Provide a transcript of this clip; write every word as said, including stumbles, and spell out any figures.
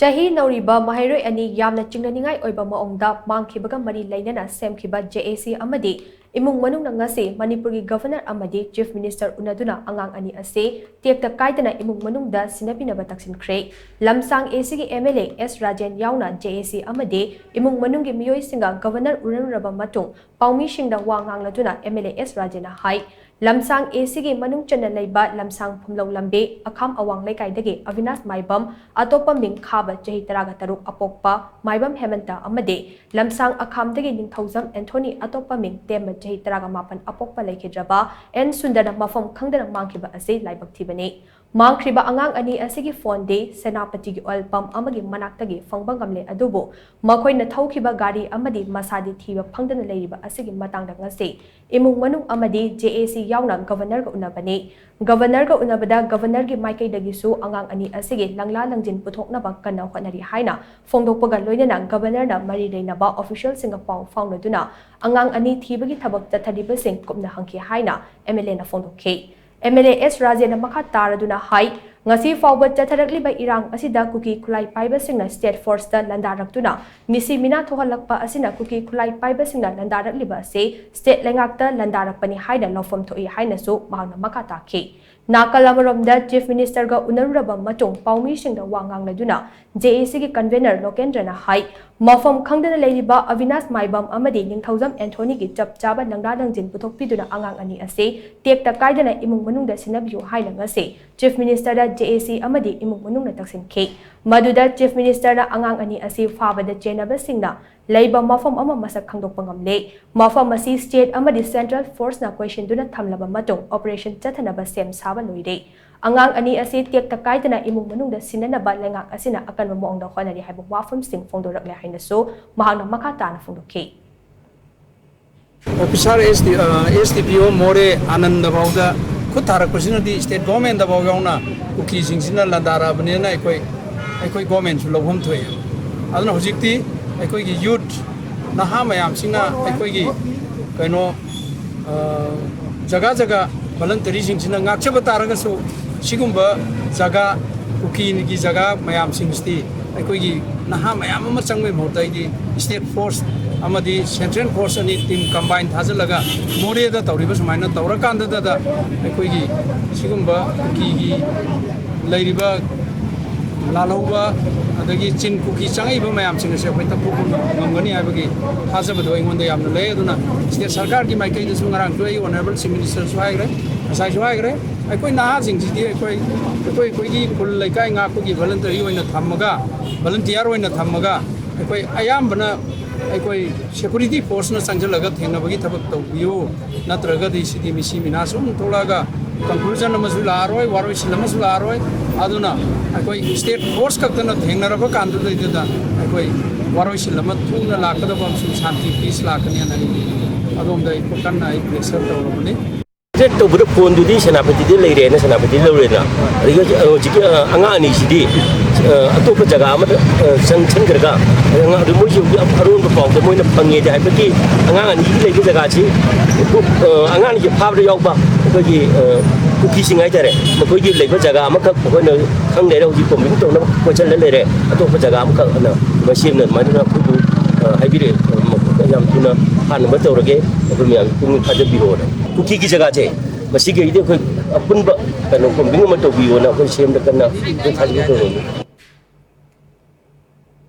ꯆꯍꯤ ꯅꯧꯔꯤꯕ ꯃꯍꯩꯔꯣꯏ ꯑꯅꯤ ꯌꯥꯝꯅ ꯆꯤꯡꯅꯅꯤꯡꯉꯥꯏ ꯑꯣꯏꯕ ꯃꯑꯣꯡꯗ ꯃꯥꯡꯈꯤꯕꯒ ꯃꯔꯤ ꯂꯩꯅꯅ ꯁꯦꯝꯈꯤꯕ J A C ꯑꯃꯗꯤ ꯏꯃꯨꯡ ꯃꯅꯨꯡꯅ ꯉꯁꯤ ꯃꯅꯤꯄꯨꯔꯒꯤ Governor ꯑꯃꯗꯤ Chief Minister ꯎꯅꯗꯨꯅ ꯑꯉꯥꯡ ꯑꯅꯤ ꯑꯁꯤ ꯇꯦꯛꯇ ꯀꯥꯏꯗꯅ ꯏꯃꯨꯡ ꯃꯅꯨꯡꯗ ꯁꯤꯟꯅꯕꯤꯅꯕ ꯇꯛꯁꯤꯟꯈ꯭ꯔꯦ꯫ ꯂꯝꯁꯥꯡ A Cꯒꯤ M L A S Rajen ꯌꯥꯎꯅ J A C ꯑꯃꯗꯤ ꯏꯃꯨꯡ ꯃꯅꯨꯡꯒꯤ ꯃꯤꯑꯣꯏꯁꯤꯡꯒ Governor ꯎꯅꯔꯨꯔꯕ ꯃꯇꯨꯡ ꯄꯥꯎꯃꯤꯁꯤꯡꯗ ꯋꯥ ꯉꯥꯡꯂꯗꯨꯅ M L A S ꯔꯥꯖꯦꯟꯅ ꯍꯥꯏ, ꯂꯝꯁꯥꯡ A Cꯒꯤ ꯃꯅꯨꯡ ꯆꯟꯅ ꯂꯩꯕ ꯂꯝꯁꯥꯡ ꯐꯨꯝꯂꯧ ꯂꯝꯕꯤ ꯑꯈꯥꯝ ꯑꯋꯥꯡ ꯂꯩꯀꯥꯏꯗꯒꯤ ꯑꯕꯤꯅꯥꯁ ꯃꯥꯏꯕꯝ, ꯑꯇꯣꯞꯄ ꯃꯤꯡ ꯈꯥꯕ ꯆꯍꯤ ꯇꯔꯥꯒ ꯇꯔꯨꯛ ꯑꯄꯣꯛꯄ ꯃꯥꯏꯕꯝ ꯍꯦꯃꯟꯇ ꯑꯃꯗꯤ ꯂꯝꯁꯥꯡ ꯑꯈꯥꯝꯗꯒꯤ ꯅꯤꯡꯊꯧꯖꯝ ꯑꯦꯟꯊꯣꯅꯤ ꯑꯇꯣꯞꯄ ꯃꯤꯡ ꯇꯦꯝꯕ ꯆꯍꯤ ꯇꯔꯥꯒ ꯃꯥꯄꯟ ꯑꯄꯣꯛꯄ ꯂꯩꯈꯤꯗ꯭ꯔꯕ ꯑꯦꯟ ꯁꯨꯟꯗꯔꯅ ꯃꯐꯝ ꯈꯪꯗꯅ ꯃꯥꯡꯈꯤꯕ ꯑꯁꯤ ꯂꯥꯏꯕꯛ ꯊꯤꯕꯅꯤ꯫ ꯃꯥꯡꯈ꯭ꯔꯤꯕ ꯑꯉꯥꯡ ꯑꯅꯤ ꯑꯁꯤꯒꯤ ꯐꯣꯟꯗꯤ ꯁꯦꯅꯥꯄꯇꯤꯒꯤ oil pump ꯑꯃꯒꯤ ꯃꯅꯥꯛꯇꯒꯤ ꯐꯪꯕ ꯉꯝꯂꯦ, ꯑꯗꯨꯕꯨ ꯃꯈꯣꯏꯅ ꯊꯧꯈꯤꯕ ꯒꯥꯔꯤ ꯑꯃꯗꯤ ꯃꯁꯥꯗꯤ ꯊꯤꯕ ꯐꯪꯗꯅ ꯂꯩꯔꯤꯕ ꯑꯁꯤꯒꯤ ꯃꯇꯥꯡꯗ ꯉꯁꯤ ꯏꯃꯨꯡ ꯃꯅꯨꯡ ꯑꯃꯗꯤ J A C ꯌꯥꯎꯅ Governorꯒ ꯎꯅꯕꯅꯤ꯫ Governorꯒ ꯎꯅꯕꯗ Governorꯒꯤ ꯃꯥꯏꯀꯩꯗꯒꯤꯁꯨ ꯑꯉꯥꯡ ꯑꯅꯤ ꯑꯁꯤꯒꯤ ꯂꯪꯂꯥ ꯂꯪꯖꯤꯟ ꯄꯨꯊꯣꯛꯅꯕ ꯀꯟꯅ ꯍꯣꯠꯅꯔꯤ ꯍꯥꯏꯅ ꯐꯣꯡꯗꯣꯛꯄꯒ ꯂꯣꯏꯅꯅ Governorꯅ ꯃꯔꯤ ꯂꯩꯅꯕ officialꯁꯤꯡꯒ ꯄꯥꯎ ꯐꯥꯎꯅꯗꯨꯅ ꯑꯉꯥꯡ ꯑꯅꯤ ꯊꯤꯕꯒꯤ ꯊꯕꯛ ꯆꯠꯊꯔꯤꯕꯁꯤꯡ ꯀꯨꯞꯅ ꯍꯪꯈꯤ ꯍꯥꯏꯅ M L Aꯅ ꯐꯣꯡꯗꯣꯛꯈꯤ꯫ M L A S ꯔꯥꯖꯦꯟꯅ ꯃꯈꯥ ꯇꯥꯔꯗꯨꯅ ꯍꯥꯏ, ꯉꯁꯤ ꯐꯥꯎꯕ ꯆꯠꯊꯔꯛꯂꯤꯕ ꯏꯔꯥꯡ ꯑꯁꯤꯗ ꯀꯨꯀꯤ ꯈꯨꯠꯂꯥꯏ ꯄꯥꯏꯕꯁꯤꯡꯅ state forceꯇ ꯂꯥꯟꯗꯥꯔꯛꯇꯨꯅ ꯃꯤꯁꯤ ꯃꯤꯅꯥ ꯊꯣꯛꯍꯜꯂꯛꯄ ꯑꯁꯤꯅ ꯀꯨꯀꯤ ꯈꯨꯠꯂꯥꯏ ꯄꯥꯏꯕꯁꯤꯡꯅ ꯂꯥꯟꯗꯥꯔꯛꯂꯤꯕ ꯑꯁꯤ state ꯂꯩꯉꯥꯛꯇ ꯂꯥꯟꯗꯥꯔꯛꯄꯅꯤ ꯍꯥꯏꯅ ꯂꯧꯐꯝ ꯊꯣꯛꯏ ꯍꯥꯏꯅꯁꯨ ꯃꯍꯥꯛꯅ ꯃꯈꯥ ꯇꯥꯈꯤ꯫ ꯅꯥꯀꯜ ꯑꯃꯔꯣꯝꯗ Chief Ministerꯒ ꯎꯅꯔꯨꯔꯕ ꯃꯇꯨꯡ ꯄꯥꯎꯃꯤꯁꯤꯡꯗ ꯋꯥ ꯉꯥꯡꯂꯗꯨꯅ J A Cꯒꯤ convener ꯂꯣꯀꯦꯟꯗ꯭ꯔꯅ ꯍꯥꯏ, ꯃꯐꯝ ꯈꯪꯗꯅ ꯂꯩꯔꯤꯕ ꯑꯕꯤꯅꯥꯁ ꯃꯥꯏꯕꯝ ꯑꯃꯗꯤ ꯅꯤꯡꯊꯧꯖꯝ ꯑꯦꯟꯊꯣꯅꯤꯒꯤ ꯆꯞ ꯆꯥꯕ ꯂꯪꯂꯥ ꯂꯪꯖꯤꯟ ꯄꯨꯊꯣꯛꯄꯤꯗꯨꯅ ꯑꯉꯥꯡ ꯑꯅꯤ ꯑꯁꯤ ꯇꯦꯛꯇ ꯀꯥꯏꯗꯅ ꯏꯃꯨꯡ ꯃꯅꯨꯡꯗ ꯁꯤꯟꯅꯕꯤꯌꯨ ꯍꯥꯏꯅ ꯉꯁꯤ Chief Ministerꯗ J A C ꯑꯃꯗꯤ ꯏꯃꯨꯡ ꯃꯅꯨꯡꯅ ꯇꯛꯁꯤꯟꯈꯤ꯫ ꯃꯗꯨꯗ Chief Ministerꯅ ꯑꯉꯥꯡ ꯑꯅꯤ ꯑꯁꯤ ꯐꯥꯕꯗ ꯆꯦꯟꯅꯕꯁꯤꯡꯅ ꯂꯩꯕ ꯃꯐꯝ ꯑꯃ ꯃꯁꯛ ꯈꯪꯗꯣꯛꯄ ꯉꯝꯂꯦ꯫ ꯃꯐꯝ ꯑꯁꯤ state ꯑꯃꯗꯤ central forceꯅ ꯀꯣꯏꯁꯤꯟꯗꯨꯅ ꯊꯝꯂꯕ ꯃꯇꯨꯡ operation ꯆꯠꯊꯅꯕ ꯁꯦꯝ ꯁꯥꯕ ꯂꯣꯏꯔꯦ꯫ ꯑꯉꯥꯡ ꯑꯅꯤ ꯑꯁꯤ ꯇꯦꯛꯇ ꯀꯥꯏꯗꯅ ꯏꯃꯨꯡ ꯃꯅꯨꯡꯗ ꯁꯤꯟꯅꯅꯕ ꯂꯩꯉꯥꯛ ꯑꯁꯤꯅ ꯑꯀꯟꯕ ꯃꯑꯣꯡꯗ ꯍꯣꯠꯅꯔꯤ ꯍꯥꯏꯕ ꯋꯥꯐꯝꯁꯤꯡ ꯐꯣꯡꯗꯣꯔꯛꯂꯦ ꯍꯥꯏꯅꯁꯨ ꯃꯍꯥꯛꯅ ꯃꯈꯥ ꯇꯥꯅ ꯐꯣꯡꯗꯣꯛꯈꯤ꯫ Officer S D S D ꯄꯤ ꯑꯣ ꯃꯣꯔꯦ ꯑꯥꯅꯟꯗ ꯐꯥꯎꯗ ꯈꯨꯠ ꯊꯥꯔꯛꯄꯁꯤꯅꯗꯤ state governmentꯗ ꯐꯥꯎ ꯌꯥꯎꯅ ꯀꯨꯀꯤꯁꯤꯡꯁꯤꯅ ꯂꯥꯟꯗꯥꯔꯛꯑꯕꯅꯤꯅ ꯑꯩꯈꯣꯏ ꯑꯩꯈꯣꯏ governmentꯁꯨ ꯂꯧꯐꯝ ꯊꯣꯛꯑꯦ꯫ ꯑꯗꯨꯅ ꯍꯧꯖꯤꯛꯇꯤ ꯑꯩꯈꯣꯏꯒꯤ youth ꯅꯍꯥ ꯃꯌꯥꯝꯁꯤꯅ ꯑꯩꯈꯣꯏꯒꯤ ꯀꯩꯅꯣ ꯖꯒꯥ ꯖꯒꯥ voluntaryꯁꯤꯡꯁꯤꯅ ꯉꯥꯛꯆꯕ ꯇꯥꯔꯒꯁꯨ ꯁꯤꯒꯨꯝꯕ ꯖꯒꯥ ꯀꯨꯀꯤꯒꯤ ꯖꯒꯥ ꯃꯌꯥꯝꯁꯤꯡꯁꯤꯗꯤ ꯑꯩꯈꯣꯏꯒꯤ ꯅꯍꯥ ꯃꯌꯥꯝ ꯑꯃ ꯆꯪꯕꯒꯤ ꯃꯍꯨꯠꯇ ꯑꯩꯗꯤ ꯁ꯭ꯇꯦꯠ ꯐꯣꯔꯁ ꯑꯃꯗꯤ ꯁꯦꯟꯇ꯭ꯔꯦꯜ ꯐꯣꯔꯁ ꯑꯅꯤ ꯇꯤꯝ ꯀꯝꯕꯥꯏꯟ ꯊꯥꯖꯤꯜꯂꯒ ꯃꯣꯔꯦꯗ ꯇꯧꯔꯤꯕ ꯁꯨꯃꯥꯏꯅ ꯇꯧꯔꯀꯥꯟꯗꯗ ꯑꯩꯈꯣꯏꯒꯤ ꯁꯤꯒꯨꯝꯕ ꯀꯨꯀꯤꯒꯤ ꯂꯩꯔꯤꯕ ꯂꯥꯜꯍꯧꯕ ꯑꯗꯒꯤ ꯆꯤꯟ ꯀꯨꯀꯤ ꯆꯪꯉꯛꯏꯕ ꯃꯌꯥꯝꯁꯤꯡ ꯑꯁꯦ ꯑꯩꯈꯣꯏ ꯇꯛꯊꯣꯛꯄ ꯉꯝꯒꯅꯤ ꯍꯥꯏꯕꯒꯤ ꯊꯥꯖꯕꯗꯣ ꯑꯩꯉꯣꯟꯗ ꯌꯥꯝꯅ ꯂꯩ꯫ ꯑꯗꯨꯅ ꯁ꯭ꯇꯦꯠ ꯁꯔꯀꯥꯔꯒꯤ ꯃꯥꯏꯀꯩꯗꯁꯨ ꯉꯔꯥꯡꯁꯨ ꯑꯩ ꯑꯣꯅꯔꯦꯕꯜ ꯆꯤꯐ ꯃꯤꯅꯤꯁꯇꯔꯁꯨ ꯍꯥꯏꯈ꯭ꯔꯦ, ꯉꯁꯥꯏꯁꯨ ꯍꯥꯏꯈ꯭ꯔꯦ꯫ ꯑꯩꯈꯣꯏ ꯅꯍꯥꯁꯤꯡꯁꯤꯗꯤ ꯑꯩꯈꯣꯏ ꯑꯩꯈꯣꯏ ꯑꯩꯈꯣꯏꯒꯤ ꯈꯨꯜ ꯂꯩꯀꯥꯏ ꯉꯥꯛꯄꯒꯤ ꯚꯣꯂꯟꯇꯔꯤ ꯑꯣꯏꯅ ꯊꯝꯃꯒ, ꯚꯣꯂꯟꯇꯤꯌꯥꯔ ꯑꯣꯏꯅ ꯊꯝꯃꯒ ꯑꯩꯈꯣꯏ ꯑꯌꯥꯝꯕꯅ ꯑꯩꯈꯣꯏ ꯁꯦꯀꯨꯔꯤꯇꯤ ꯐꯣꯔꯁꯅ ꯆꯪꯁꯤꯜꯂꯒ ꯊꯦꯡꯅꯕꯒꯤ ꯊꯕꯛ ꯇꯧꯕꯤꯌꯨ, ꯅꯠꯇ꯭ꯔꯒꯗꯤ ꯁꯤꯗꯤ ꯃꯤꯁꯤ ꯃꯤꯅꯥ ꯁꯨꯝ ꯊꯣꯛꯂꯛꯑꯒ ꯀꯟꯀ꯭ꯂꯨꯖꯟ ꯑꯃꯁꯨ ꯂꯥꯛꯑꯔꯣꯏ, ꯋꯥꯔꯣꯏꯁꯤꯟ ꯑꯃꯁꯨ ꯂꯥꯛꯑꯔꯣꯏ꯫ ꯑꯗꯨꯅ ꯑꯩꯈꯣꯏ ꯁ꯭ꯇꯦꯠ ꯐꯣꯔꯁ ꯈꯛꯇꯅ ꯊꯦꯡꯅꯔꯕ ꯀꯥꯟꯗꯨꯗꯩꯗꯨꯗ ꯑꯩꯈꯣꯏ ꯋꯥꯔꯣꯏꯁꯤꯟ ꯑꯃ ꯊꯨꯅ ꯂꯥꯛꯀꯗꯕ ꯑꯃꯁꯨꯡ ꯁꯥꯟꯇꯤ ꯄꯤꯁ ꯂꯥꯛꯀꯅꯤ ꯍꯥꯏꯅ ꯑꯩ ꯑꯗꯣꯝꯗ ꯑꯩ ꯀꯟꯅ ꯑꯩ ꯄ꯭ꯔꯦꯁꯔ ꯇꯧꯔꯕꯅꯤ꯫ ꯇꯧꯕꯗ ꯐꯣꯟꯗꯨꯗꯤ ꯁꯦꯅꯥꯄꯇꯤꯗ ꯂꯩꯔꯦꯅ ꯁꯦꯅꯥꯄꯇꯤꯗ ꯂꯧꯔꯦꯅ, ꯑꯗꯒꯤ ꯍꯧꯖꯤꯛ-, ꯍꯧꯖꯤꯛꯀꯤ, ꯑ, ꯑꯉꯥꯡ ꯑꯅꯤꯁꯤꯗꯤ, ꯑ, ꯑꯇꯣꯞꯄ ꯖꯒꯥ ꯑꯃꯗ, ꯑ, ꯆꯪꯁꯤꯟꯈ꯭ꯔꯒ, ꯑꯗ ꯃꯣꯏꯁꯤ ꯍꯧꯖꯤꯛ ꯑꯔꯣꯟꯕ ꯄꯥꯎꯗ ꯃꯣꯏꯅ ꯐꯪꯉꯦꯗꯤ ꯍꯥꯏꯕꯒꯤ ꯑꯉꯥꯡ ꯑꯅꯤꯒꯤ ꯂꯩꯕ ꯖꯒꯥꯁꯤ, ꯑ, ꯑꯉꯥꯡ ꯑꯅꯤꯁꯤ ꯐꯥꯕꯗ ꯌꯥꯎꯕ ꯑꯩꯈꯣꯏꯒꯤ, ꯑ, ꯀꯨꯀꯤꯁꯤꯡ ꯍꯥꯏꯇꯥꯔꯦ, ꯃꯈꯣꯏꯒꯤ ꯂꯩꯕ ꯖꯒꯥ ꯑꯃꯈꯛ ꯑꯩꯈꯣꯏꯅ ꯈꯪ ꯂꯩꯔꯦ꯫ ꯍꯧꯖꯤꯛ ꯀꯣꯝꯕꯤꯡ ꯇꯧꯅꯕ ꯀꯣꯏꯁꯜꯂ ꯂꯩꯔꯦ꯫ ꯑꯇꯣꯞꯄ ꯖꯒꯥ ꯑꯃꯈꯛ ꯑꯅ ꯃꯁꯤ ꯑꯃꯅ ꯑꯗꯨꯃꯥꯏꯅ ꯑꯩꯈꯣꯏꯕꯨ, ꯑ, ꯍꯥꯏꯕꯤꯔꯛꯑꯦ꯫ ꯑ, ꯌꯥꯝ ꯊꯨꯅ ꯐꯥꯅꯕ ꯇꯧꯔꯒꯦ, ꯑꯩꯈꯣꯏ ꯃꯌꯥꯝꯒꯤ ꯄꯨꯛꯅꯤꯡ ꯊꯥꯖꯕꯤꯔꯣꯅ꯫ ꯀꯨꯀꯤꯒꯤ ꯖꯒꯥꯁꯦ ꯃꯁꯤꯒꯤ ꯑꯩꯗꯤ ꯑꯩꯈꯣꯏ ꯑꯄꯨꯟꯕ ꯀꯩꯅꯣ ꯀꯣꯝꯕꯤꯡ ꯑꯃ ꯇꯧꯕꯤꯌꯣꯅ ꯑꯩꯈꯣꯏ ꯁꯦꯝꯗ ꯀꯟꯅ ꯑꯩꯈꯣꯏ ꯊꯥꯖꯕ ꯇꯧꯔꯝꯃꯤ꯫